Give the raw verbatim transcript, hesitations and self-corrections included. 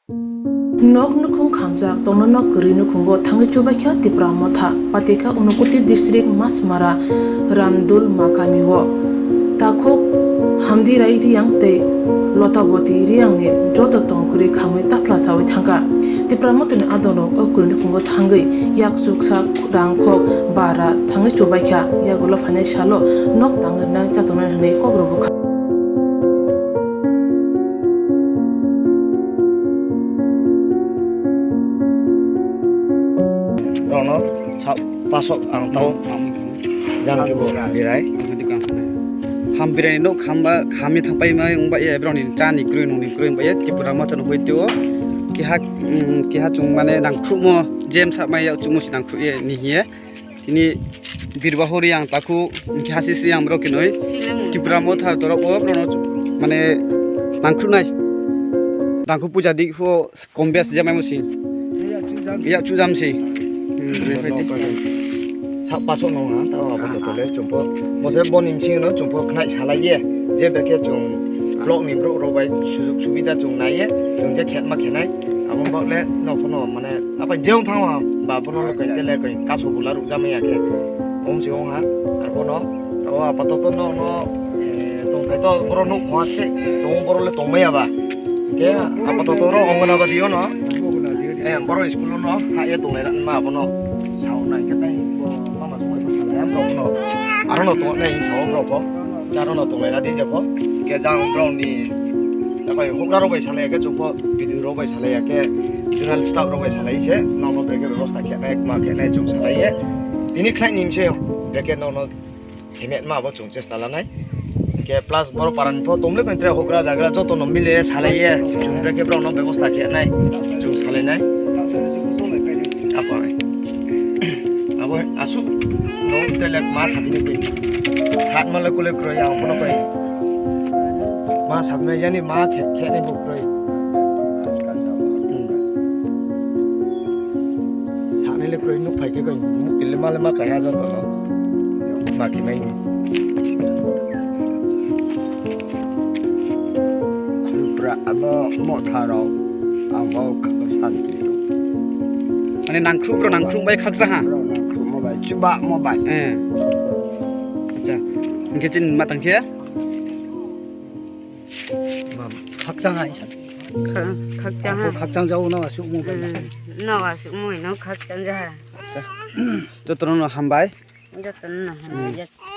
Nok nukhung khamjak tongna nok kwrwi nukhungo thangwi chubaikha Tipra Motha, patikha Unakoti district Masmara Ramdul Makami o. Takhuk Hamdirai Riyang tei Lotaboti Riyangni joto tong kwrwi khamwi taphla sawi thangkha. Tipra Mothani adongrok o kwrwi nukhungo thangwi yak chuksa rang khok bara thangwi chubaikha, yagulo phainai salo nok tangwi rwnai chatongnai hwnwi kok rwbwkha. Rono sa pasok ang tau. Jang kibo birai. Ham birai no khamba khami thangpai mai wngba ye broni cha ni kroi nung ni kroi wngba ye Tipra Motha no hoi tio. Kiha, mm, kiha chung mane nang khrumo jem sa mai ya chung musi nang khru ye ni hiye. Tini birbaho Riyang takhuk, hingke hasi Riyang borok kinoi. Tipra Motha torok o borok no mane nangkhruhnai. Tangkhuk puja di pho kombes jamai musi. Ya chujam si. Hmm, sak pasok no ha, tao abo to tole chumpo. Mose boni msing no chumpo khnai salai ye. Je berke chung blok ni borok rok bai sujug subida chung nai ye. Chung je khetma khenai. Abo bok le no phono mane Apa jeng thang ba bono le koi tele koi kaso bula ruk jamai ya khe. Om si ong ha. Ar bono o apa to to no no tong thai to boro nuk khwa se tong boro le tong maya ba. Ke apa to to ro Anganabadi o no. Eh boro school no ha ye tong lai ma bono. Sao na ke tai mama tong lai ma bono. Aro no tong lai sao bro ko. Jaro no tong lai ra di jabo. Ke jang bro ni. Napai hokra rok bai salai ya khe chumpo, video rok bai salai ya khe, general staff rok bai salai se, nono beke bebosta khe nai, ma khe nai chung salai ye. Tini khlai ni mse beke nono hemet ma bo chung chesta lanai. Ke plus boro paran pho tomle koi tre hokra jagra joto no mile salai ye, chung beke bro no bebosta khe nai, chung salai nai. Apa nai. Abo asuk no telek ma sabi ni koi. Sat ma le kule kroi ang bono koi. Ma sabnai jani ma khe khe ni bo kroi. Saknai le kroi nuk phai khe koi nuk kile ma le ma kaya joto no. Ma khe mai ni. Pra abo mo tharo ang bo santi. Mane nangkhru bro nangkhru bai khaksa ha. Bro nangkhru mo bai chuba mo bai. Eh. Acha. Hingke chin matang khe? Khakchang hai sa. Kha-, khakchang ha. Khakchang jau no asuk mo bai. Hmm, no asuk mo no khakchang ja ha. Jotono no hambai. Jotono no hambai. Hmm.